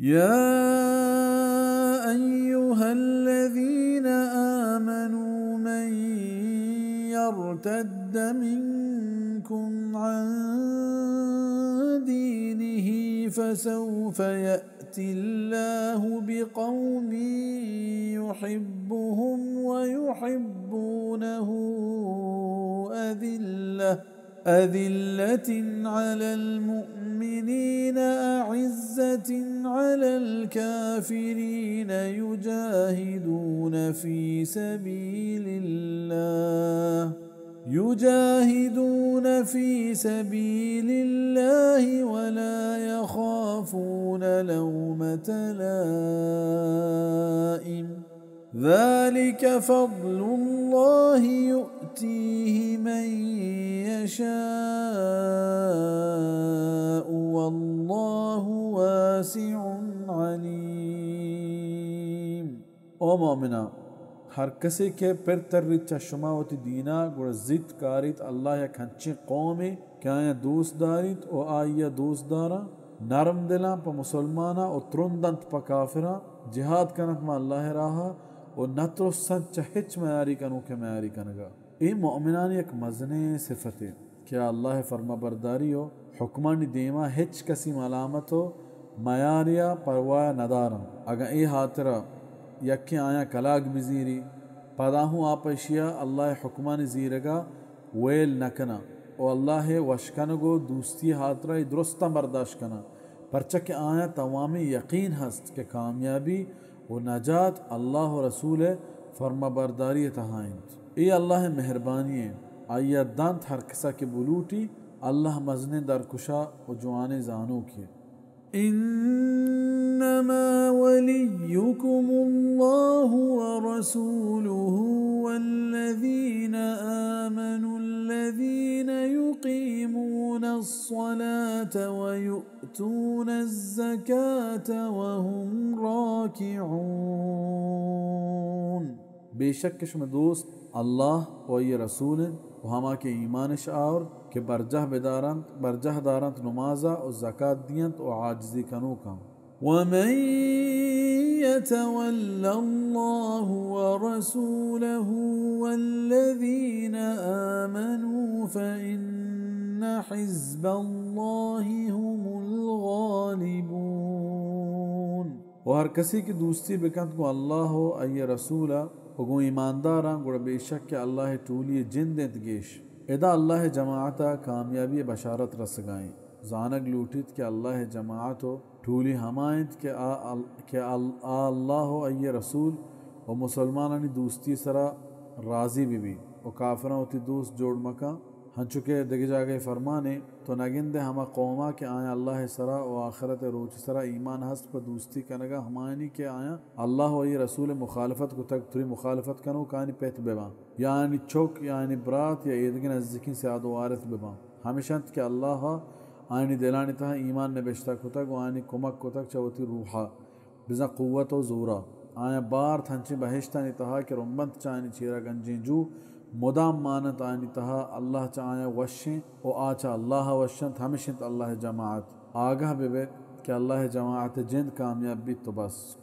يا أيها الذين آمنوا من يرتد منكم عن دينه فسوف يأتي الله بقوم يحبهم ويحبونه أذلة أذلة على المؤمنين أعزة على الكافرين يجاهدون في سبيل الله يجاهدون في سبيل الله ولا يخافون لومة لائم ذلك فضل الله يؤتيه من يشاء والله واسع عليم۔ او مومناں، ہر کسے کہ پر تریت چہ شما وتی دینا، گڑا زیت کاریت اللہ یک ہنچیں قومے کہ آیاں دوست داریت و آئیا دوست داراں، نرم دلاں پہ مسلماناں و ترند انت پہ کافراں، جہاد کننت ماں اللہ راہا و نترسنت چہ ہچ میاری کنوکے میاری کنگا۔ اے مؤمنانی یک مزنیں صفتے کہ آ اللہ فرمانبرداری و حکمانی دیما ہچ کسی ملامت و میاریا پرواہ نداراں۔ اگاں اے ہاترا یکے آیاں کلاگ بزیری، پدا ہوں آ پہ اشیا اللہ حکمانی زیرگا ویل نہ کناں و اللہ ء وش کنگ و دوستی ء ہاترا اے درستاں برداشت کناں، پرچا کہ آیاں توامیں یقین ہست کہ کامیابی و نجات اللہ و رسول ء فرمانبرداری ء تہا انت۔ اے اللہ ء مہربانی انت، آئی ء دنت ہر کسا کہ بلوٹی، اللہ مزنیں درکشا و جوانیں زانوکے۔ إنما وليكم الله ورسوله والذين آمنوا الذين يقيمون الصلاة ويؤتون الزكاة وهم راكعون۔ بے شک کہ شمئے دوست اللہ و آئی رسول انت و ہما کہ ایمانش آورت کہ برجاہ بدارنت، برجاہ دارنت نمازا و زکات دینت و عاجزی کنوکاں۔ ومن يتول الله ورسوله والذين آمنوا فإن حزب الله هم الغالبون۔ و ہر کسی کہ دوستی بکنت گوں اللہ و آئی رسول ء و گوں ایمانداراں، گڑا بے شک کہ اللہ ء ٹولی جند انت گیش۔ ادا اللہ ء جماعت ء کامیابی ء بشارت رسگائیں۔ زانگ لوٹیت کہ اللہ ء جماعت و ٹولی ہما انت کہ آ ال-، کہ ال-، آ اللہ و آئی رسول و مسلمانانی دوستی سرا راضی بہ بیت و کافراں وتی دوست جوڑ مکن۔ ہنچو کہ دگہ جاگہے فرمانے، تو نگندے ہما قوما کہ آیاں اللہ ء سرا و آخرت ء روچ ء سرا ایمان ہست پہ دوستی کنگا ہمایانی کہ آیاں اللہ و آئی رسول ء مخالفت کتگ، تری مخالفت کنوکانی پت بباں، یا آیانی چک، یا آیانی برات، یا ایدگہ نزیکیں سیاد و وارث بباں۔ ہمش انت کہ اللہ ء آیانی دلانی تہا ایمان نبشتہ کتگ و آیانی کمک کتگ چہ وتی روحا۔ بزاں قوت و زورا آیاں بارت ہنچیں بہشتانی تہا کہ رمبنت چہ آیانی چیرا گنجیں جو، مدام ماننت آیانی تہا۔ اللہ چہ آیاں وشیں و آ چہ اللہ وش انت۔ ہمش انت اللہ جماعت۔ آگہ بہ بیت کہ اللہ جماعت جند کامیاب بیت و بس۔